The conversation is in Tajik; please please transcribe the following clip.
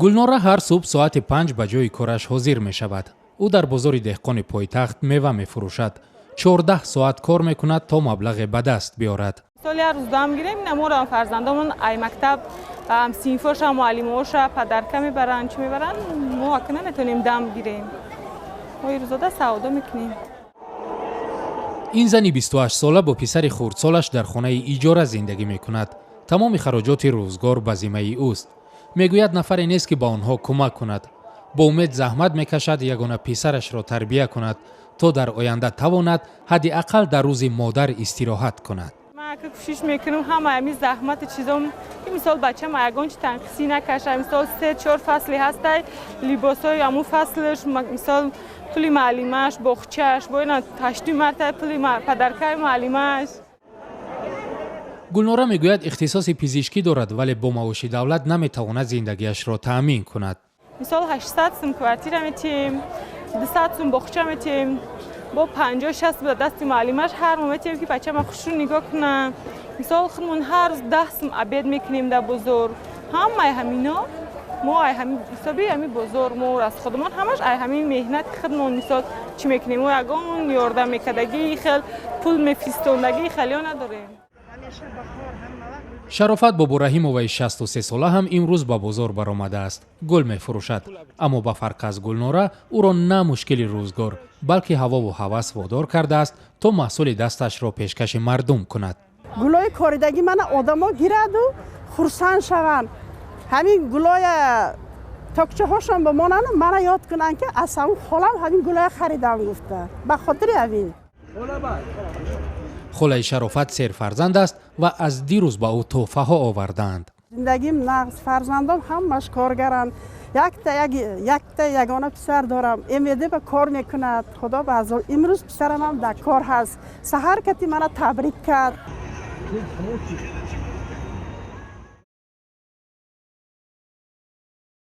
Гулнора ҳар субҳ соати 5 ба ҷои кораш ҳозир мешавад. Ӯ дар бозори деҳқони пойтахт мева мефурӯшад. 14 соат кор мекунад, то маблағе ба даст биёрад. Соли ҳар рӯз дам гирем, наморо фарзандомон ай мактаб, синфоша, муаллимоша подарка мебаранд, чӣ мебаранд. Мо ака наметавонем дам гирем, мо рӯзода савдо мекунем. Ин зани 28-сола бо писари хурдсолаш дар хонаи иҷора зиндагӣ мекунад. Тамоми хароҷоти рӯзгор ба зиммаи ӯст. Мегӯяд, нафаре нест, ки ба онҳо кӯмак кунад. Бо умед заҳмат мекашад ягона писарашро тарбия кунад, то дар оянда тавонад ҳадди ақал дар Рӯзи модар истироҳат кунад. Ман ака кӯшиш мекунам, ҳама ҳами заҳмати чизом, ки мисол бачам ягон чи танқисӣ накаша. Мисол, се чор фасли ҳастай, либосҳои ҳамун фаслаш, мисол, пули муаллимаш, боғчааш, бо ина ҳаштуи марта пули подаркаи муаллимаш. Гулнора мегӯяд, ихтисоси пизишкӣ дорад, вале бо маоши давлат наметавонад зиндагиашро таъмин кунад. Мисол, 800 сум квартира метиҳем, 200 сум боғча метиҳем, бо 50-60 ба дасти муаллимаш ҳар моҳ метиҳем, ки бачама хушрӯ нигоҳ кунам. Мисол, худмон ҳар рӯз 10 сум обед мекунем дар бозор. Ҳамаи ҳамино мо ай ҳами ҳисоби ҳами бозор, мо аз худмон ҳамаш ай ҳамин меҳнати худмон. Мисол, чӣ мекунем? Мо ягон ёрдам мекардагӣ, хел пул мефиристондагӣ хелиё надорем. Шарофат Бобораҳимоваи 63-сола ҳам имрӯз ба бозор баромадааст. Гул мефурӯшад, аммо ба фарқ аз Гулнора ӯро на мушкили рӯзгор, балки ҳавову ҳавас водор кардааст, то маҳсули дасташро пешкаши мардум кунад. Гулои коридагӣ мана одамо гираду хурсанд шаванд. Ҳамин гулоя токчаҳошон бимонану мана ёд кунанд, ки аз ҳамун холам ҳамин гулоя харидам гуфта. Ба хотири ҳамин. Холаи Шарофат серфарзанд аст ва аз дирӯз ба ӯ тӯҳфаҳо овардаанд. Зиндагим нағз, фарзандом ҳамаш коргаранд. Якта якта ягона писар дорам, МВД ба кор мекунад, худо ба азол. Имрӯз писарамам дар кор ҳаст, саҳар кати мана табрик кард.